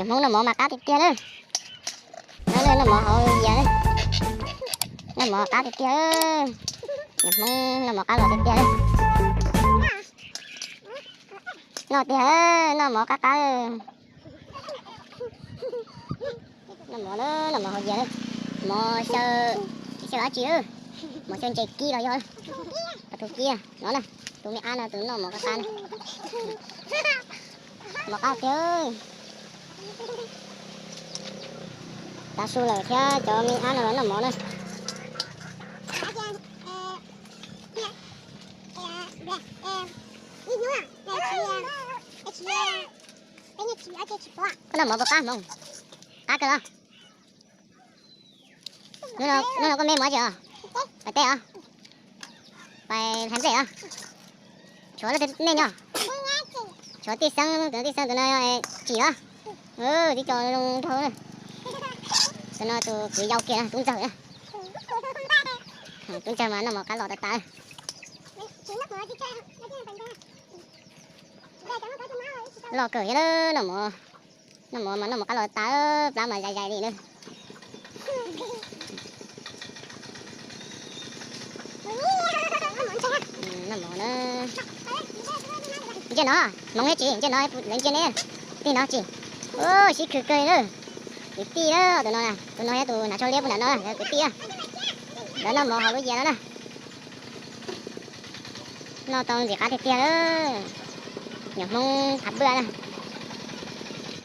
Hmoob noj mov mas qab tiag tiag lawm. Noj mov hauv yias, noj mov qab tiag tiag. Hmoob noj mov qab los tiag tiag lawm. Noj tiag, noj mov qab qab. Noj mov na, noj mov hauv yias na. Mov xyaw, xyaw dab tsi, mov xyaw ntses kib los yog, tus kib no na, tus me ab no tus noj mov qab qab na. Mov qab tiag. Tav su lawm thiab cov me ab no los noj mov na. Koj noj mov puas qab Hmoob? Qab kawg los? Hnub no koj me mov tsi os? Pais teb os? Pais hlais nplej os? Tshuav leej twg nej nyob? Tshuav Tij Xeeb, tus Tij Xeeb tus no tsim os. Tib co zoo nraug. Tus no tus kwv yau kiag na, Tub Ntxawg na. Tub Ntxawg mas noj mov qab los tas tas. Loj kawg thiab, noj mov, noj mov mas noj mov qab los tas, plab mas zais zais li na. Noj mov na. Ntsia no, Hmoob thiab tsis ntsia no, lawv ntsia ne. Tig no tsis. Sib khwv kawg li na. Kwv tij na, tus no, tus no yog tus hnav tsho liab puag nram no, lawv kwv tij. Lawv noj mov hauv lub yias no na. Noj tau ntxim qab tiag tiag. Nyuam Hmoob thav pwj na.